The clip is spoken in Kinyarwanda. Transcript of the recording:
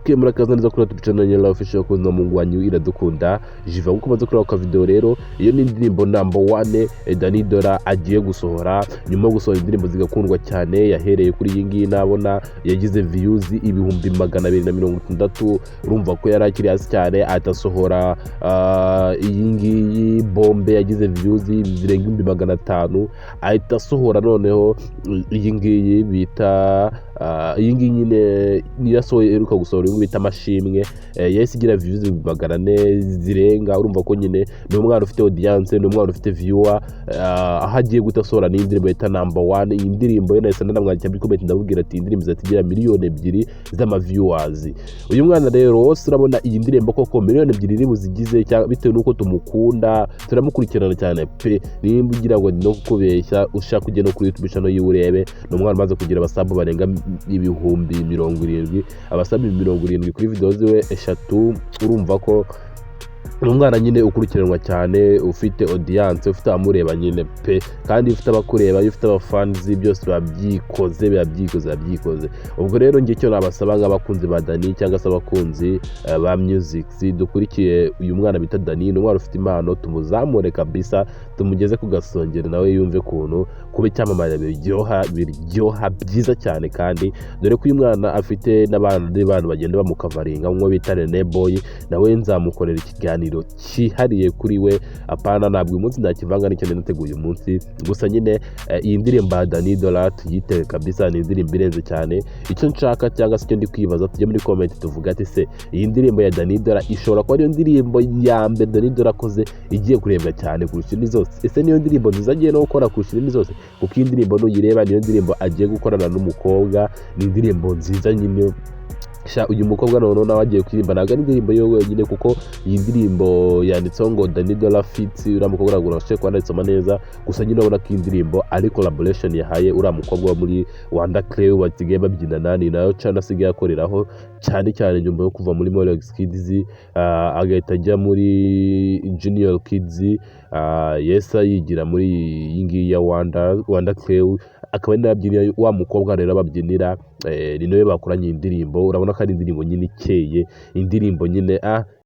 Okay, murakaza neza kuri YouTube channel ya Official Kunza. Mungu wanyu Iradukunda Jiva. Nkuko umaze kureba ka video rero, iyo ni indirimbo number one Danny Dollar agiye gusohora nyuma yo gusohora indirimbo zigakundwa cyane. Yahereye kuri iyi ngiyi, nabona yagize views 260,000. Urumva ko yari akiri hasi cyane. Atasohora iyi ngiyi Bombe, yagize views zirenga 500,000. Ahita asohora noneho iyi ngiyi bita iyi ngiyi nyine niyo yasohoye, iheruka gusohora, iyi bita Amashimwe. Yahise igira views 400,000 zirenga. Urumva ko nyine ni umwana ufite audience, ni umwana ufite viewer. Aho agiye guhita asohora ni indirimbo yita Number One. Iyi ndirimbo yo nahise nanamwandikira muri comment, ndamubwira ati: "Iyi ndirimbo izahita igira 2 miliyoni z'ama viewers." Uyu mwana rero wose urabona iyi ndirimbo koko 2 miliyoni iri buzigize, cyangwa bitewe n'uko tumukunda, turamukurikirana cyane pe. Nimba ugira ngo no kukubeshya, ushaka ujye no kuri YouTube channel yiwe urebe. Ni umwana umaze kugira aba sub barenga 70,000, aba sub 70,000 kuri video ziwe eshatu. Urumva ko ni umwana nyine ukurikiranwa cyane, ufite audience, ufite abamureba nyine pe. Kandi iyo ufite abakureba, iyo ufite abafans, byose biba byikoze, biba byikoze, biba byikoze. Ubwo rero njye icyo nabasaba nk'abakunzi ba Dani cyangwa se abakunzi ba music dukurikiye uyu mwana bita Dani, ni umwana ufite impano, tumuzamure kabisa, tumugeze ku gasongero, nawe yumve ukuntu kuba icyamamare biryoha, biryoha byiza cyane. Kandi dore ko uyu mwana afite n'abandi bantu bagenda bamukavaringa, nk'uwo bita Rene Boy, nawe nzamukorera ikiganiro cyihariye kuri we. Apana, ntabwo uyu munsi nakivanga n'icyo nari nateguye uyu munsi. Gusa nyine iyi ndirimbo ya Danny Dollar tuyitege kabisa, ni indirimbo irenze cyane. Icyo nshaka cyangwa se icyo ndi kwibaza, tujye muri comment tuvuga ati: "Se iyi ndirimbo ya Danny Dollar ishobora kuba ariyo ndirimbo ya mbere Danny Dollar akoze igiye kurebwa cyane kurusha izindi zose? Ese niyo ndirimbo nziza agiye no gukora kurusha izindi zose?" Kuko iyi ndirimbo nuyireba, niyo ndirimbo agiye gukorana n'umukobwa, ni indirimbo nziza nyine. Sha, uyu mukobwa noneho nawe agiye kuririmba, ntabwo ari indirimbo ye wenyine, kuko iyi ndirimbo yanditseho ngo Danny Dollar feat. Uriya mukobwa ntabwo nabashije kuba nayisoma neza, gusa nyine urabona ko iyi ndirimbo ari collaboration yahaye uriya mukobwa wo muri Wanda Clay basigaye babyinana. Ni nayo channel asigaye akoreraho cyane cyane nyuma yo kuva muri Molex Kids, agahita ajya muri Junior Kids, yesa yigira muri iyi ngiyi ya Wanda Clay, akaba ari nayo abyinira. Wa mukobwa rero babyinira, ni nawe bakoranye iyi ndirimbo. Urabona ko ari indirimbo nyine ikeye, indirimbo nyine.